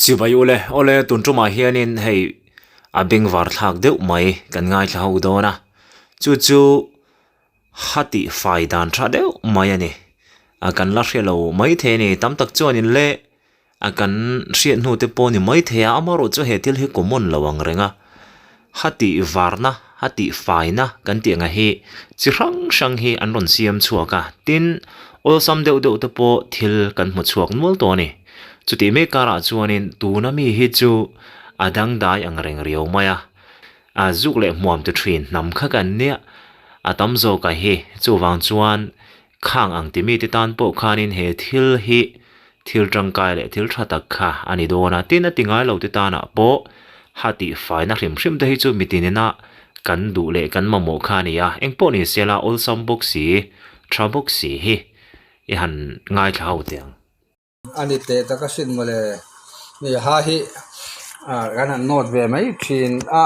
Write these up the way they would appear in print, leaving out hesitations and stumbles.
Chibai ule, awle tun tumah hianin hei a bengvar thlak deuh mai kan ngaithla ho dawn a, chu chu ha tih fai dan tha deuh mai a ni. A kan la hre lo mai thei a ni, tam tak chuanin le A kan hriat hnu te pawh ni mai thei a, amaherawh chu he thil hi common lo ang reng a, ha tih varna, ha tih faina kan tih ang hi chi hrang hrang hi an rawn siam chhuak a, tin awlsam deuh deuh te pawh thil kan hmu chhuak nual tawh a ni. Chutih mek karah chuanin tuna mi hi chu a dangdai ang reng riau mai a, a zuk leh hmuam tu thin hnam kha kan nia, a tam zawk a hi chuvang chuan Khang ang ti mite tan pawh khanin he thil hi thil tangkai leh thil tha tak kha a ni dawn a, tin a ti ngai lo te tanah pawh ha tih faina hrim hrim te hi chu mitin ina kan duh leh kan mamawh kha a ni a, engpawh ni sela awlsam bawk si, tha bawk si hi i han ngaithla ho teh ang. A ni teh tak asin mawle. Ni ha hi kan han note ve mai thin a,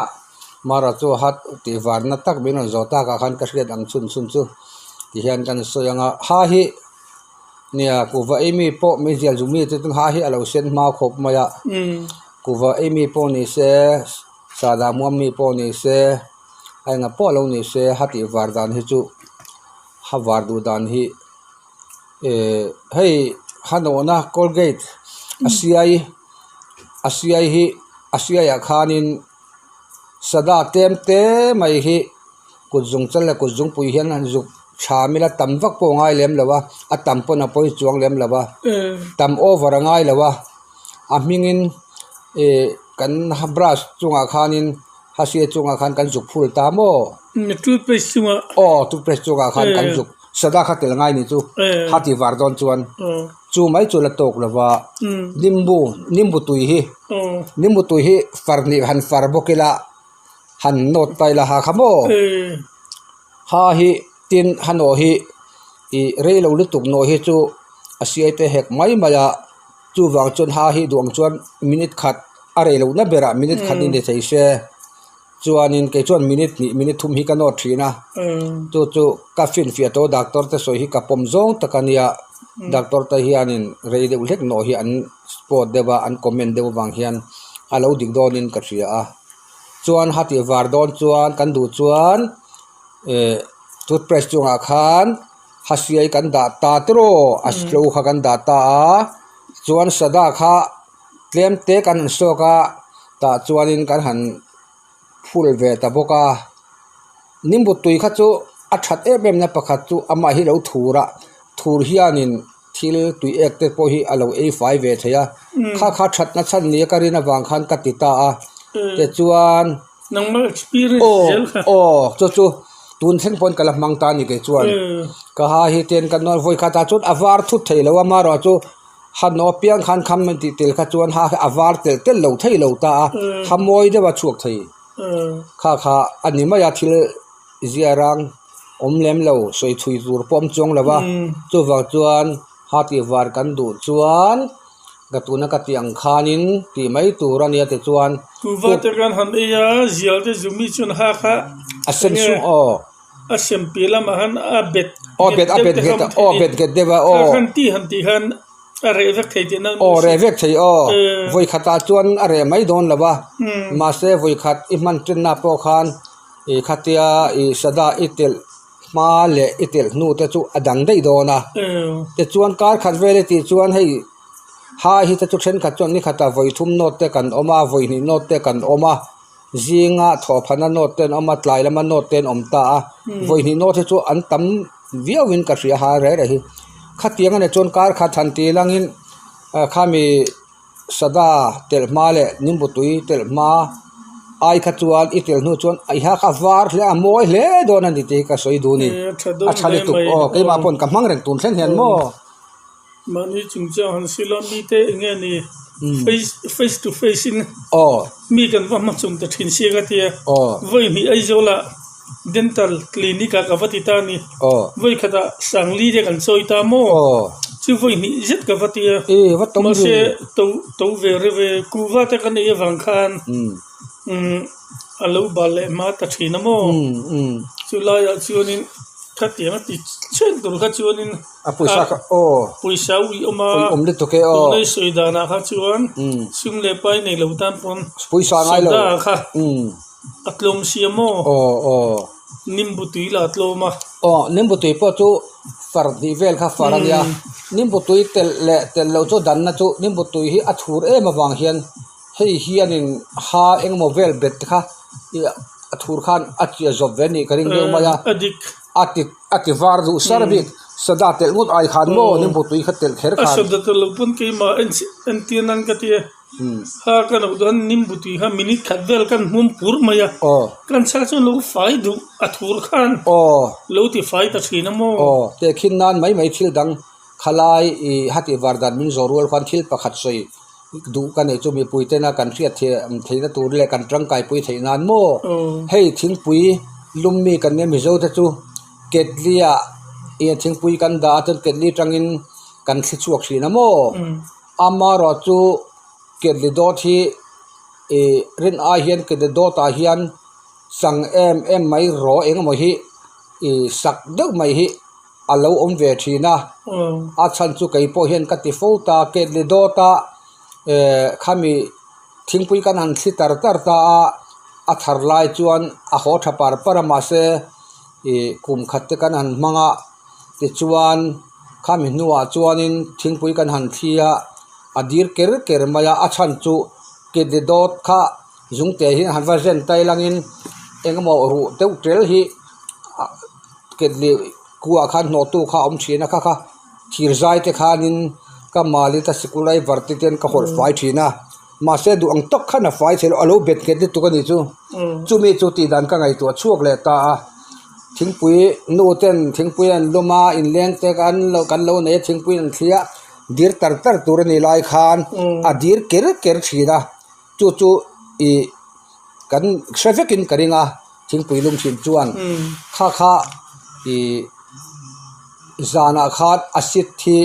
mara chu hat tih varna tak min rawn zawh takah khan ka hriat ang chhun chhun chu ti hian kan sawi ang a, ha hi nia kuhva ei mi pawh meizial zu mi te chu ha hi a lo sen hma khawp mai a, kuhva ei mi pawh ni se sahdah muam mi pawh ni se a enga pawh lo ni se ha tih var dan hi chu ha var duh dan hi. Eh hei hanawhna colgate a siai a siai hi a siaiah khanin sada tlem te mai hi kut zung chal leh kut zungpui hian an zuk tha mila tam vak pawh a ngai lem lo a a tam pawn a pawi chuang lem lo a tam over a ngai lo a a hmingin eh kan brush chungah khanin ha siai chungah khan kan zuk phul ta maw toothpaste chungah aw toothpaste chungah khan kan zuk sada kha tel ngai ni chu ha ti var dawn chuan chu mai chu la tawk lo va nimbu nimbu tui hi nimbu tui hi far hnih han far bawk ila han nawt ta ila ha kha maw ha hi tin ha nawh hi ih rei lo lutuk nawh hi chu a siai te hek mai mai a chuvang chuan ha hi duh ang chuan minute khat a rei lohna berah minute khat in ni thei se. Chuanin kei chuan minute hnih minute thum hi ka nawt thin a, chu chu ka finfiah tawh doctor te sawi hi ka pawm zawng tak a nia, doctor te hianin rei deuh hlek nawh hi an spot deuh a an comment deuh avang hian a lo dik dawnin ka hria a. Chuan hati var dawn chuan kan duh chuan eh toothpaste chungah khan hasiai kan dah ta tiraw a slo kha kan dah ta a, chuan sada kha. Tlem te kan han sawk a tah chuanin kan han phul ve ta bawk a nimbu tui kha chu a that em em na pakhat chu amah hi lo thur a thur hianin thil tui ek te pawh hi a lo ei fai ve thei a kha kha that na chhan ni a ka rin avang khan ka ti ta a tichuan aw aw chu chu tun thleng pawn ka la hmang ta a ni kei chuan ka ha hi ten ka nawn vawi khat ah chuan a var thut thei lo a amaherawh chu. Ha naw piang khan kham an tih tel kha chuan ha a var tel tel lo thei lo ta a, ha mawi deuh a chhuak thei. Kha kha a ni mai a thil ziarang awm lem lo sawi chhui tur pawh awm chuang lo va, chuvang chuan ha tih var kan duh chuan ka tuna ka tih ang khanin tih mai tur a nia tichuan. Kuhva te kan han ei a, zial te zumi chuan ha kha a sen sung aw. A sem piah lamah khan a bet aw bet a bet nghet aw bet nghet deuh a aw khan ti han tih khan a reh vek thei tihna aw reh vek thei aw vawi khatah chuan a reh mai dawn lo a mahse vawi khat i hman tenna pawh khan ih khatia ih sada i telh hma leh i telh hnu te chu a dang daih dawn a tichuan kar khat vel i tih chuan hei ha hi te chu thenkhat chuan ni khatah vawi thum nawt te kan awm a vawi hnih nawt te kan awm a. Zinga thawhphana note te an awm a, tlai lama note te an awm ta a, vawihnih note hi chu an tam viauin ka hria ha reh reh hi. Khatiang a nih chuan kar khat han tih langin khami sada telh hma leh nimbu tui telh hma ai kha chuan i telh hnu chuan i ha kha var hle a mawi hle dawn a ni tih hi ka sawi duh a ni. A tha lutuk aw keimah paw'n ka hmang reng tun thleng hian maw. Mahni chungchang han sila mite eng nge ni face face to face in mi kan va hmachhawm ta thin si ka tia vawi hnih Aizawlah dental clinic ah ka va ti ta a ni vawi khatah Sangli te kan chawi ta maw chu vawi hnih zet ka va ti a mahse to to ve reuh e kuhva te kan ei avang khan a lo bal leh hma ta thin a maw chulaiah chuanin. Khatiang a ti chen tur kha chuanin a pawisa kha aw pawisa ui awm a ui awm lutuk e aw tunlai sawi danah kha chuan sum leh pai nei lo tan pawn pawisa ngai lo soda kha a tlawm sia maw aw aw nimbu tui lah a tlawm a aw nimbu tui pawh chu far hnih vel kha far a nia nimbu tui telh leh telh loh chu danna chu nimbu tui hi a thur em avang hian hei hianin ha engemaw vel bet kha a thur khan a chiah zawp ve anih ka ring deuh mai a a ti a ti var duh sar bik soda telh ngawt ai khan maw nimbu tui kha telh kher khan a soda telh loh pawn keimah en entir nan ka ti a kha ka loh dawn nimbu tui kha minute khat vel kan hmum pur mai a kan chhak chuan lo fai duh a thur khan lo ti fai ta thin a maw aw tehkhin nan mai mai thil dang khalai ih hati var dan min zawh rual khan thil pakhat sawi duh ka neih chu mipui tena kan hriat theihna tur leh kan tangkaipui theih nan maw hei thingpui lum mi kan nia mizo te chu ketli ah ih thingpui kan dah a chuan ketli atangin kan thli chhuak thin a maw amaherawh chu ketli dawt hi ih rin ai hian ketli dawt ah hian chang em em mai rawh engemaw hi ih sak deuh mai hi. a lo awm ve thin a, a chhan chu kei pawh hian ka ti fo ta, ketli dawt a eh khami thingpui kan han thli tar tar ta a, a thar lai chuan a haw tha par par a mahse ih kum khat te kan han hmang a tichuan khami hnuah chuanin thingpui kan han thli a, a dir ker ker mai a, a chhan chu ketli dawt kha zungte hi han va zen tai langin engemaw ruh deuh tel hi ah. Ketli kuah khan hnawhtu kha a awm thin a kha kha thir zai te khanin ka mali ta sikul lai var te ten ka hawlh fai thin a mahse duh ang tak khan a fai thei lo a lo bet nghet lutuk a nih chu chumi chu tih dan ka ngaihtuah chhuak leh ta a thingpui nu ten thingpui an lum a inleng te kan lo kan lo nei a thingpui an thli a dir tar tar tur a nih lai khan a dir ker ker thin a chu chu ih kan hre vekin ka ring a thingpui lum thin chuan kha kha ih zanah khan acid hi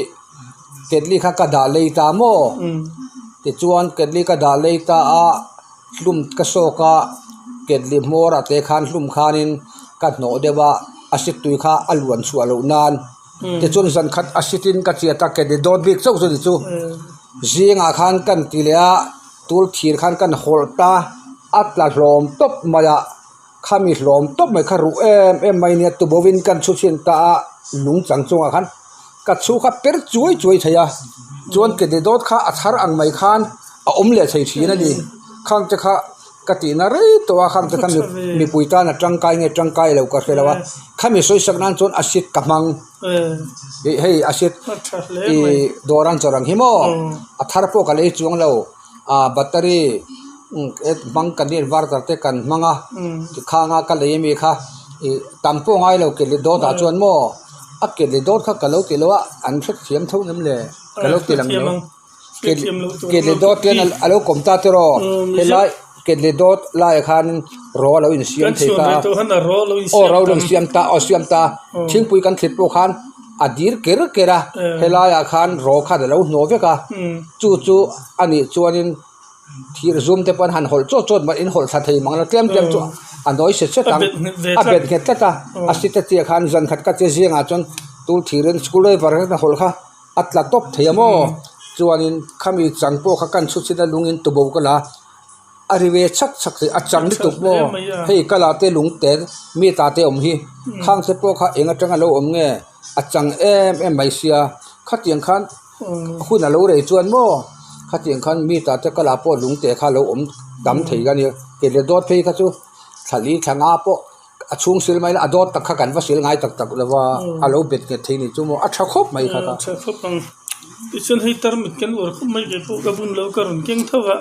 ketli kha ka dah lei ta maw tichuan ketli ka dah lei ta a hlum ka sawk a ketli hmawr ah te khan hlum khanin ka hnawh deuh a acid tui kha a luan chhuah loh nan tichuan zan khat acid in ka chiat a ketli dawt bik chauh chu ni chu zingah khan kan ti leh a. Tul thir khan kan hawlh ta, a tla hlawm tawp mai a, khami hlawm tawp mai kha ruh em em mai nia tubovin kan chhu chhin ta a, lung chang chungah khan ka chhu kha per chuai chuai thei a, chuan ke de dawt kha a thar ang mai khan a awm leh thei thin a ni, khang te kha ka tihna rei tawh a, khang te kha mipui tan a tangkai nge tangkai lo ka hre lo a, khami sawisak nan chuan acid ka hmang. Ih hei acid ih dawr an chawrh ang hi maw a thar pawh ka lei chuang lo ah battery hmang kan inverter te kan hmang a tikhang a ka lei ami kha ih tam pawh ngai lo ketli dawt ah chuan maw a ketli dawt kha ka lo ti lo a an hrethiam tho em le ka lo ti lang lo. Ketli dawt hian a lo kawm ta tiraw helai ketli dawt laiah khan ro a lo insiam thei ta aw ro a lo insiam ta aw siam ta thingpui kan thlit pawh khan a dir ker ker a helaiah khan ro khan a lo hnawh vek a chu chu a nih chuanin thir zum te pawh an han hawlh chawt chawt mai in hawlh thla thei mang lo tlem tlem chu a nawi set set ang a bet nghet tlat a a sit a chiah khan zan khat ka che zingah chuan tul thirin school driver hian a hawlh kha. A tla tawp thei a maw? Chuanin khami chang pawh kha kan chhut chhin a lungin tubo ka la a ri ve chhak chhak thei a chang lutuk maw? Hei ka la te lung te mi ta te awm hi khang te pawh kha eng atanga lo awm nge a chang em em mai sia khatiang khan hun a lo rei chuan maw khatiang khan mi ta te ka la pawh lung te kha lo awm tam thei a nia kele dawt phei kha chu thla li thla nga pawh. A chhung sil mai la, a dawt tak kha kan va sil ngai tak tak lo va, a lo bet nghet thei ni chu maw, a tha khawp mai kha ka. A tha khawp ang. Tichuan hei tarmit kan uar khawp mai kei pawh ka bun lo ka rawn keng tho va.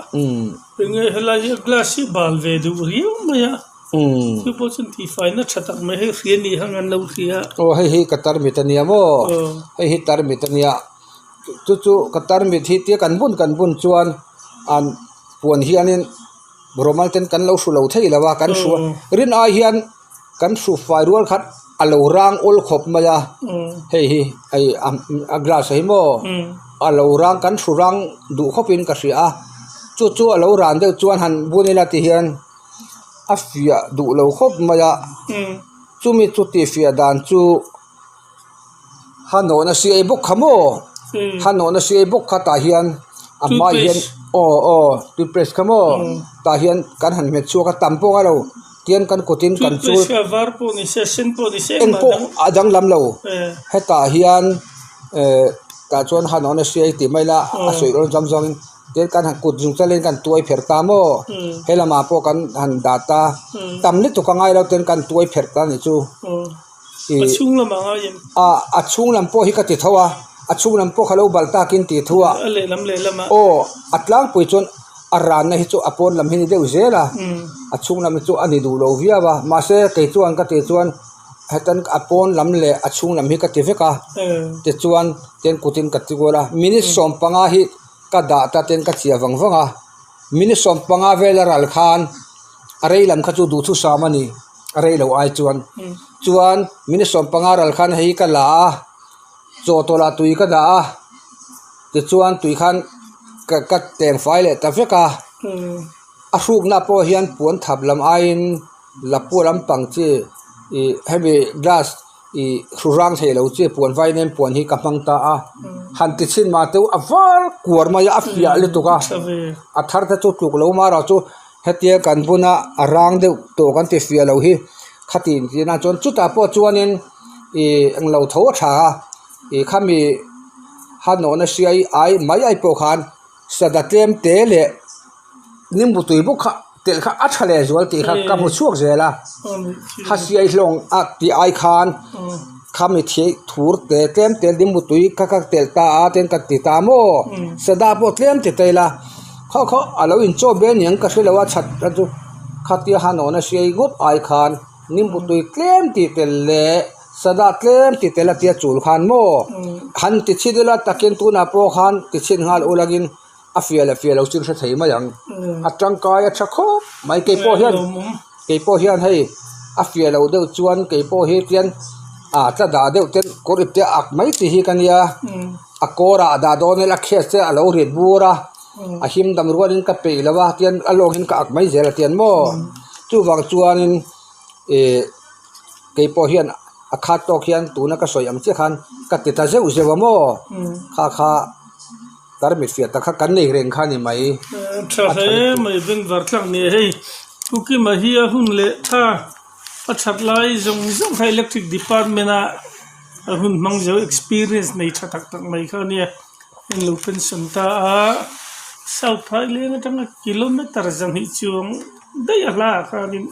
Enge helai hi a glass hi bal ve duh riau mai a. Chu pawh chuan tihfaina tha tak mai hei hria ni hang an lo hria. Aw hei hi ka tarmit a nia maw, hei hi tarmit a nia, chu chu ka tarmit hi tia kan bun kan bun chuan an puan hianin. Romal ten kan lo hru lo thei lo a, kan hru a, rin ai hian kan hru fai rual khat a lo rang awl khawp mai a, hei hi hei a glass hi maw a lo rang kan hru rang duh khawp in ka hria a, chu chu a lo ran deuh chuan han bun ila ti hian a fiah duh lo khawp mai a. Chumi chu tihfiah dan chu ha nawhna siai bawk kha maw? Ha nawhna siai bawk kha tah hian a hmaah hian aw aw toothpaste kha maw? Tah hian kan han hmet chhuak a tam pawh a lo tian kan kutin kan chul eng pawh a danglam lo hetah hian eh tah chuan ha nawhna siai tih mai ila a sawi dawn zawng zawngin. Tin kan han kut zung chalin kan tuai pherh ta maw? He lamah pawh kan han dah ta. Tam lutuk a ngai lo ten kan tuai pherh ta nih chu. A chhung lamah ngai em? A, a chhung lam pawh hi ka ti tho a. A chhung lam pawh kha lo bal takin ti thu a. A lehlam lehlamah. Aw, a tlangpui chuan a ranna hi chu a pawn lam hi ni deuh zel a. A chhung lam hi chu a ni duh lo viau a. Mahse kei chuan ka tih chuan hetan a pawn lam leh a chhung lam hi ka ti vek a. Tichuan ten kutin ka ti kual a. Minute 15 hi. Ka dah ta ten ka chhia vang vang a, minute 15 vel a ral khan a rei lam kha chu duhthusam a ni, a rei lo ai chuan. Chuan minute 15 ral khan hei ka la a, chaw tawlh ah tui ka dah a, tichuan tui khan ka ka teng fai leh ta vek a, a hrukna pawh hian puan thap lam aiin lapua lampang chi ih hemi glass. Ih hru rang thei lo chi puan vai nen puan hi ka hmang ta a, han ti chhin mah teuh a var kuar mai a, a fiah lutuk a, a thar te chu tluk lo mara chu hetia kan buna a rang deuh tawh kan ti fiah lo hi khati tih nan chuan chutah pawh chuanin ih englo tho a tha a, ih khami ha nawhna hriai ai mai ai pawh khan sada tlem te leh. Nimbu tui bawk kha telh kha a tha leh zual tih kha ka hmu chhuak zel a, ha siai hlawng a tih ai khan khami thih thur te tlem te nimbu tui kha ka telh ta a tin ka ti ta maw sada pawh tlem ti ta ila khaw khaw a lo inchawp ve aniang ka hre lo a that kha chu khatia ha nawhna siai ngawt ai khan nimbu tui tlem tih tel leh sada tlem ti tel a tia chul khan maw han ti chhin ila takin tunah pawh khan ti chhin nghal ulangin. A fiah leh fiah lo chu hre thei mai ang. A tangkai a tha khawp mai kei pawh hian kei pawh hian hei a fiah loh deuh chuan kei pawh hi tian ah tla dah deuh ten kawr ip te a ak mai tih hi ka nia a kawr ah dah dawn ila khes te a lo rit bur a a him dam rualin ka peih lo a tian a lawng hian ka ak mai zel a tian maw chuvang chuanin ih kei pawh hian a khat tawk hian tuna ka sawi ang chiah khan ka ti ta zeuh zeuh a maw kha kha. Tarmit fiah tak kha kan nei reng kha ni mai. Tha hle mai bengvar tlak ni e hei. Pu Kima hi a hun leh tha a that lai zawng zawng kha electric department a a hun hmang zo experience nei tha tak tak mai kha a nia. Heng lo pension ta a South Phaileng atanga kilometer 200 chuang daih a hla ah khanin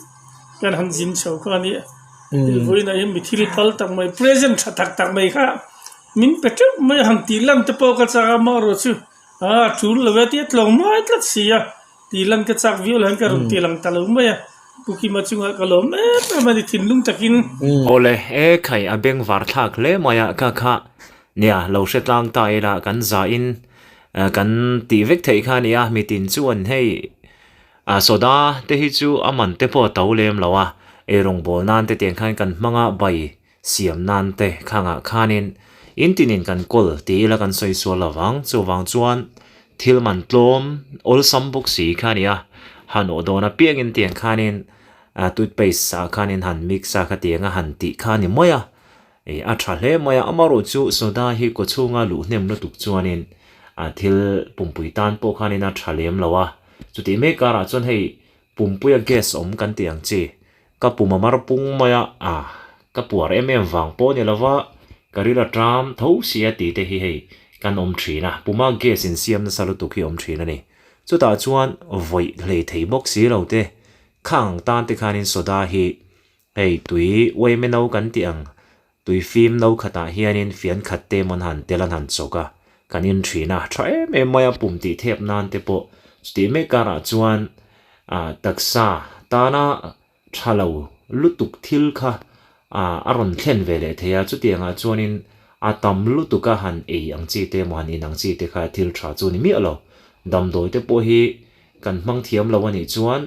kan han zin chho kha a nia. Vawiinah hian mi thil pal tak mai present tha tak tak mai kha. Min pe teuh mai a han tih lan te pawh ka chak a amaherawh chu a tul lo e tia tlawng mai tlat si a tih lan ka chak viau lo hian ka rawn ti lang ta lo mai a Pu Kima chungah ka lawm em em a ni thinlung takin. Awle e khai a beng var thlak hle mai a kha kha nia lo hre tlang ta ila kan za in kan tih vek theih kha nia mitin chuan hei a soda te hi chu a man te pawh a to lem lo a eirawng bawl nan te tiang khan kan hmang a bai Siam nan te khangah khanin in tinin kan kawl ti ila kan sawi sual lo vang. Chuvang chuan thil man tlawm awlsam bawk si kha a ni a, han awh dawn apiangin tiang khanin toothpaste ah khanin han mix a khatiang a han tih kha a ni mai a, ih a tha hle mai a. Amaherawh chu soda hi kawchhunga luh hnem lutuk chuanin thil pumpui tan pawh khanin a tha lem lo a, chutih mek karah chuan hei pumpuia gas awm kan tih ang chi Ka pum a mar pung mai a, ah, ka puar em em vang pawh ni lova ka ril a ṭam tho si a tih te hi hei kan awm ṭhin a, puma gas insiam nasa lutuk hi awm ṭhin a ni. Chutah chuan vawih hlei thei bawk si lo te, khang ang tan te khanin soda hi hei tui uaime no kan tih ang Tui fim no khatah hianin fian khat te mawn han tel an han chawk a, kan in thin a, tha em em mai a pum tih thep nan te pawh chutih mek karah chuan ah taksa tana tha lo lutuk thil kha ah a rawn thlen ve leh thei a, chutiangah chuanin a tam lutuk a han ei ang chi te emaw han in ang chi te kha thil tha chu ni miah lo, damdawi te pawh hi kan hmang thiam lo a nih chuan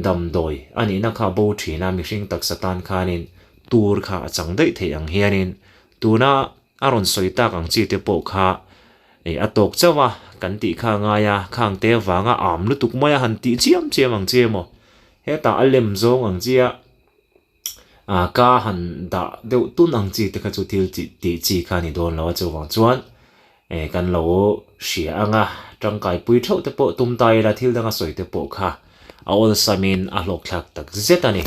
Damdawi a nihna kha bo thin a, mihring taksa tan khanin tur kha a chang daih theih ang hianin tuna a rawn sawi tak ang chi te pawh kha ih a tawk chauh a, kan tih kha a ngai a, khang te avanga am lutuk mai a han tih chiam chiam ang chi emaw hetah a lem zawng ang chi a. Ka han dah deuh tun ang chi te kha chu thil tih chi kha a ni dawn lo a, chuvang chuan kan lo hria ang a, tangkaipui theuh te pawh tum ta ila thil danga sawi te pawh kha a awlsamin a hlawkthlak tak zet a ni.